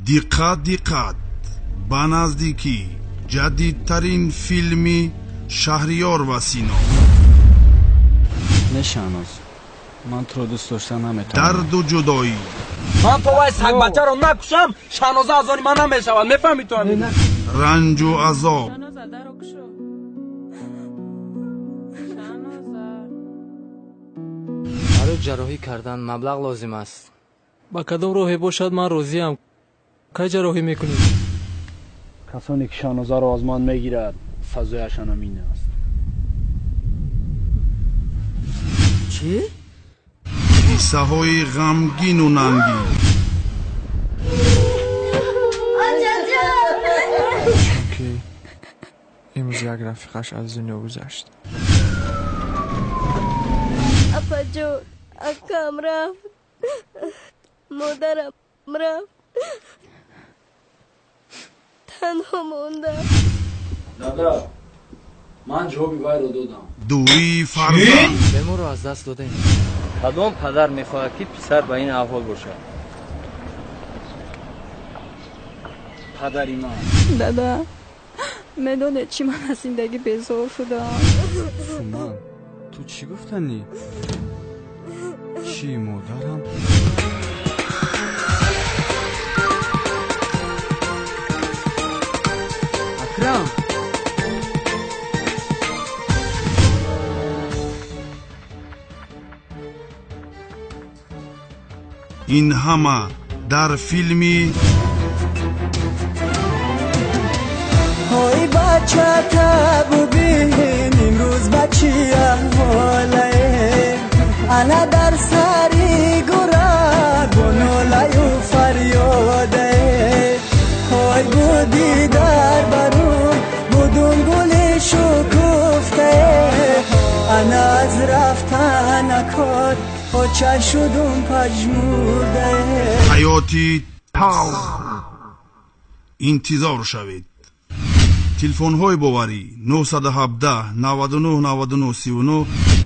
Диққат, диққат! Ба наздикӣ ҷадидтарин филми Шаҳриёр ва Сино. Не, Шаҳноз, ман туро дӯст дошта наметавонам. Дарду ҷудоӣ. Ман то вай сагбачаро накушам, Шаҳноза аз они ман намешавад. Мефаҳмӣ ту ҳамин? Ранҷу азоб. Барои ҷарроҳӣ кардан маблағ лозим аст. Ба кадом роҳе бошад, ман розиям. Кай ҷарроҳӣ мекунӣ? Касоне ки Шаҳнозаро аз ман мегирад, сазояшон ҳамин аст. Чӣ? Қиссаҳои ғамгину нангин. Чунки имрӯз як рафиқаш аз дунё гузашт. Апаҷон, акам рафт, модарам рафт, танҳо мондам. Дада, ман ҷавоби вайро додам. Дурии фарзанд. Беморро аз даст додем. Кадом падар мехоҳад, ки писар ба ин аҳвол бошад? Падари ман. Дада, медонед, чӣ ман аз зиндагӣ безор шудам. Фуман, ту чӣ гуфтанӣ? Чӣ, модарам? Акрам! Ин ҳама дар филми Ҳой бачата, бубин, имрӯз ба чӣ аҳволае, ана дар сари гура бо нолаю фарёдае. Ҳой буди дар барун будум гули шукуфтае, ана аз рафтанакот оча шудум пажмурдае. Ҳаёти талх. Интизор шавед. Телефонҳои боварӣ 917 99 99 39.